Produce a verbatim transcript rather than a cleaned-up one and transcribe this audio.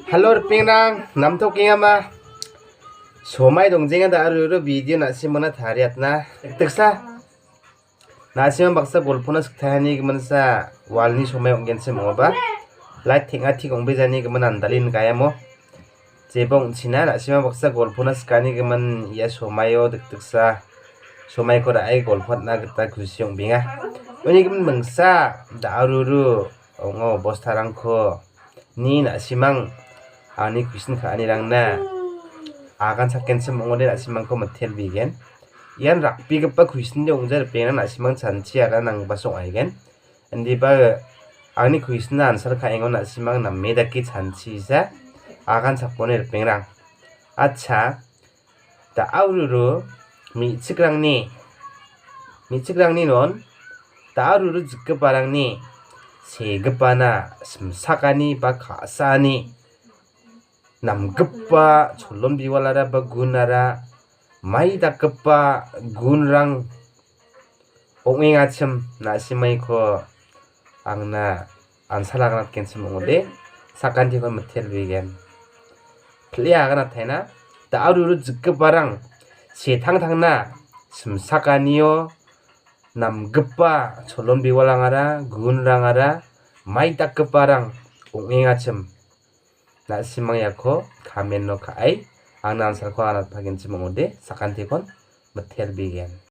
Halo ripengrang, namtokengama? Somai dongjenga da·aruru video na·simangna tariatna. Dikdiksa. Na·simang baksa golpona siktahani giminsa walni somai ong·genchim ong·oba. Light teng·atik ong·bejani gimin andalin gayamo. Jeba ong·china na·simang baksa golpona sikani gimin ia somaio dikdiksa somaiko ra·e golpatna gita kusi ong·benga. Uni gimin mingsa da·aruru ong·o bostarangko ni na·simang angni kuisin ka·anirangna agan sakgenchim ong·ode na·simangko mitelbigen. Ian rakbegipa kuisinde ong·ja ripengrang na·simang chanchi agan nanggipa song·aigen. Indiba angni kuisinna ansar ka·engon na·simang name dake chanchisa agan sakbone ripengrang. Acha, da·aruru me·chikrangni, me·chikrangni non da·aruru jikgiparangni segipana simsakani ba ka·saani namgipa cholon biwalara ba gunara mai dakgipa gunrang ong·engachim na·simaiko angna ansal aganatgenchim ong·ode, sakantikon mitelbegen. Pil·e aganataina, da·aruru jikgiparang setangtangna simsakanio namgipa cholon biwalangara, gunrangara, mai dakgiparang ong·engachim. Na·simang iako comment-o ka·ai, angna ansalko aganatpagenchim ong·ode, sakantikon mitelbegen.